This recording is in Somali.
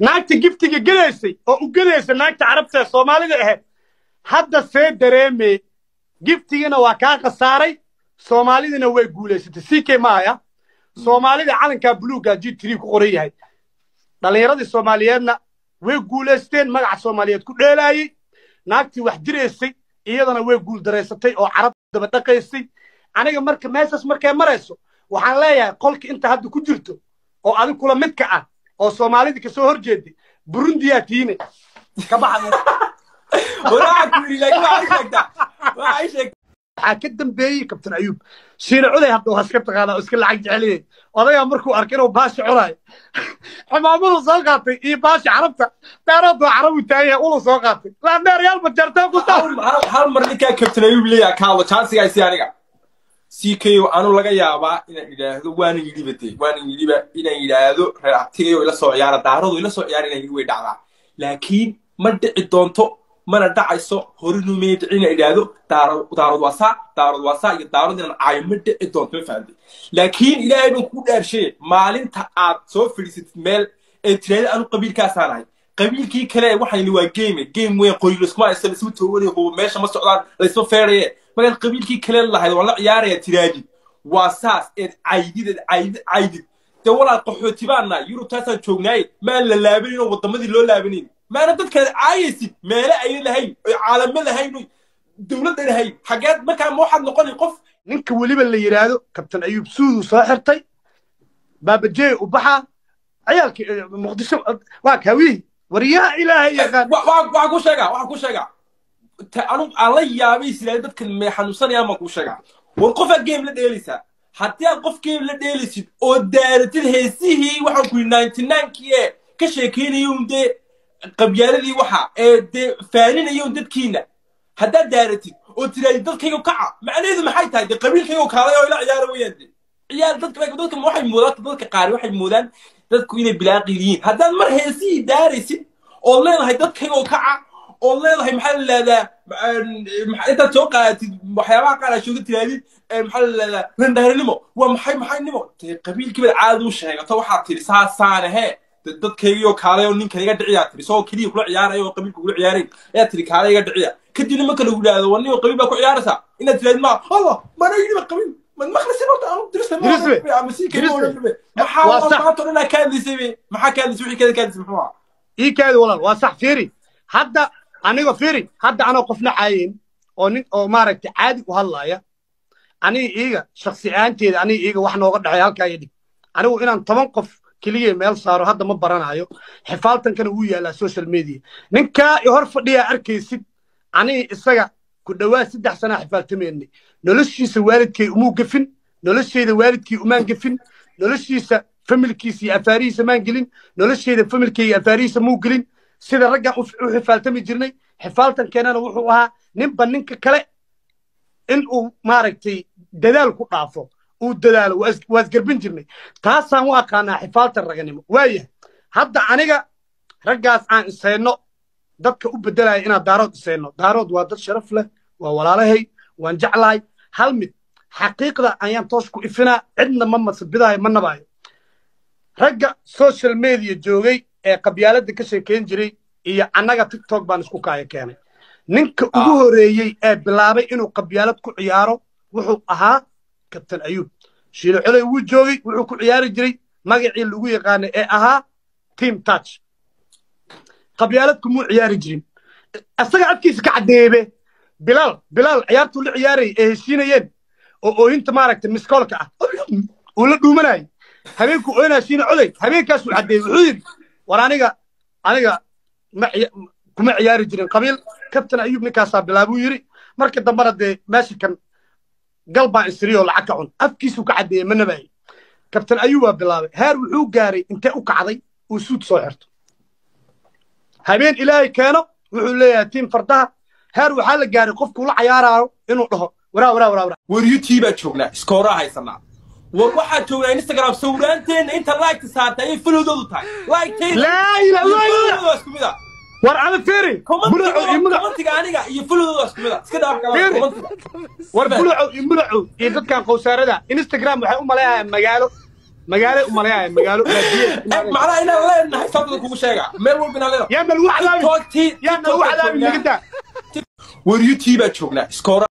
Naagta giftiga gelaysay oo u gelaysa naagta carabta ee Soomaalida ahayd hadda see dareemay, giftigana waa kaa khasaaray, Soomaalidina way guulaysatay. CK maaya, Soomaalida calankaa buluugga G3 ku qoran yahay, dhallinyaradii Soomaaliyeedna way guulaysteen, magaca Soomaaliyeed ku dheelaayey. Naagtii wax diraysay iyadana way guuldaraysatay oo carab daba dhaqaysay. Aniga marka meeshaas markay marayso waxaan leeyahay qolka inta hadda ku jirto oo adig kula midka ah oo Soomaalida kasoo horjeeday, Burundiyaa tiine ka baxa. Waxaa ka dambeeyey Kabtan Ayuub Shiina Cuday. Hadda waa iska taqaanaa oo iska lacag jeceliyey odagaa. Markuu arkay inuu baashi cunayo, cimaamadu soo qaatay iyo baashi carabta, daarood waa carabu taagan yahay, ulu soo qaatay laandheeryaal majartee ku taa. Hal mar ninkaa Kabtan Ayuub leeyaha kaalo chansiga si aniga CK anu laga yaabaa inaan idhaahdo, waana yidhiba de, waana yidhiba inaan yidhaahdo reer abtigayo ila soo ciyaara, daaradu ila soo ciyaara inaan yidhi way dhacdaa, laakiin ma dhici doonto, mana dhacayso. Horinu may dhicin inaan idhaahdo daarood waa saa, daarood waa saa iyo daarood inaan caayo ma dhici doonto, ma fahamtay? Laakiin Ilaahay baan kugu dhaarshaye, maalinta aad soo fadhiisatid meel ee tiraahdo anu qabiilkaasaan ahay, qabiilkii kale waxayni waa game, game weyn, qori laskuma haysto, laisma tooganayo, hubo meesha ma socdaan, laisma feeraye, markaad qabiilkii kale lahayd waan la ciyaaraya tiraadid waa saas eed caydid, eed caydid caydid dee walaal qaxooti baan nahay, Yurubtaasaan joognaaye, maan la laabanayn oo waddamadii loo laabanayn, maana dadkaad caayaysid meele ayay lahayn oy caalamo lahayn oy dowladda lahayn xageed markaa ma waxaad noqonay qof. Ninka weliba la yidhaahdo Kabtan Ayuub suuduu soo xirtay, baabajey u baxaa ciyaalkii Muqdisho waa kawihi waryaha Ilaahay yaqaan. Waxaan ku sheegaa, waxaan ku sheegaa anu aan la yaabay sidaa dadkan may xanuunsanayaan baan kuu sheegaa. War qofaad game la dheelaysaa, haddii aad qof game la dheelaysid oo daaratid heesihii waxaan ku yidhi 99-kii ee ka sheekeynaya un dee qabyaaladii waxa ee dee faaninaya un dadkiina, haddaad daaratid oo tiraadid dadkayga kaca, macnaheedu maxay tahay? Dee qabiilkayga kaalay oo ila ciyaara weeyaan. Dee ciyaar dadka waxay moodaan, dadka qaar waxay moodaan dadku inay bilaaqil yihiin. Haddaad mar heesihii daaraysid ood leedahay dadkayga kaca, ood leedahay maxaa la yidhahdaa, intaad soo qaadatid waxyaabaha qaar aad shooga tiraadid maxaa la yidhahdaa rendhaarinimo waa maxay maxaynimo, dee qabiilkii baad caadi u sheegato, waxaad tidhi saasaan ahee dadkaygiyoo kaalay oo ninkan iga dhiciyaa tidhi, isagoo keliya kula ciyaaraya oo qabiilka kula ciyaarayn ayaa tidhi kaalay iga dhiciya. Kadibna marka lagu yidhaahdo war nin qabiil baa ku ciyaaraysaa, inaad tirahdid ma Allah mana yidhiba qabiil mad maqlisin horta anu dirista ama sii maxaa maanta dhan ka hadlaysay be, maxaa ka hadlaysay, wixii kada ka hadlaysay muxuu ahaa? Ii kaadi walaal, waa sax. Fiiri hadda aniga, fiiri hadda anoo qofna caayin oo nin oo maaragtay caadi u hadlaaya, aniga iiga shaksi ahaanteeda, aniga iiga wax nooga dhexeeya halkaa iyo dhig. Anigu inaan 10 qof keliya meel saaro hadda ma baranayo, xifaaltankana wuu yaalaa social media. Ninkaa i hor fadhiyaa arkaysid, aniga isaga ku dhowaad 3 sanaa xifaaltamaynay. Noloshiisa waalidkay umuu gefin, noloshayda waalidkii umaan gefin, noloshiisa familkiisa iyo afaarihiisa maan gelin, noloshayda familkayga afaarihiisa muu gelin. Sida raggaan u xifaaltami jirnay, xifaaltankeenana wuxuu ahaa ninba ninka kale in uu maaragtay dadaal ku dhaafo, uu dadaalo, waa isgarbin jirnay. Taasaan u aqaanaa xifaaltan raganimo. Waayahay, hadda aniga raggaas aan isayno dadka u beddelaya inaan daarood isayno, daarood waa dad sharaf leh, waa walaalahay, waan jeclahay. Hal mid xaqiiqda ayaan toos ku ifinaa, cidna ma masabidaayo, ma nabaayo. Ragga social media joogay ee qabyaaladda ka sheekayn jiray iyo annaga TikTok baan isku kaaya keenay. Ninka ugu horeeyey ee bilaabay inuu qabyaalad ku ciyaaro wuxuu ahaa Kabtan Ayuub. Shiilo Coley wuu joogay, wuxuu ku ciyaari jiray magacii lagu yaqaanay ee ahaa Team Touch. Qabyaalad kumuu ciyaari jirin, isaga afkiisa ka caddeebe. Bilaal, Bilaal ciyaartuu la ciyaarayay ee heshiinayeen oo oohinta maaragtay miskoolka ah uu la dhuumanayay habeenkuu ooynaya Shiina Coley, habeenkaasuu caddeeyey, wuxuu yidhi war aniga ma kuma ciyaari jirin qabiil, Kabtan Ayuub ninkaasaa bilaabuu yidhi. Marka dambena dee meesha kan gal baa isiriyoo lacag ka cun, afkiisuu ka caddeeyey, ma nabaayey. Kabtan Ayuub waa bilaabay, heer wuxuu gaaray intee u kacday uu suud soo xirto habeen Ilaahay keeno, wuxuu leeyahay tiim fardaha. Heer waxaa la gaaray qofkuu la cayaaraayo inuu dhaho waraa waraa waraa waraa. War YouTube baa joognaa, iskooraa haysanaa, war waxaa joognaa Instagram, sawiraanteenna inta like saartay ayay folowdoodu tahay like laa ilaaha illa waa isku mid ah. War ama fiiri bulacow iyo mulac Commentiga aniga iyo followdoodu waa isku mid ah, iska dhaaf kala Fiiri. Commentiga War bulacow iyo mulacow iyo dadkan qowsaarada Instagram waxay u maleeyayaan magaalo Magaalo u maleeyaa magaalo baadiye. Macnaha inaan leenahay sababta kugu sheegaa meel walba inaan leenahay. Yaa nalagu cadaabin. TikTok Yaa nalagu cadaabin, naga daa. War, YouTube baa joognaa iskoora.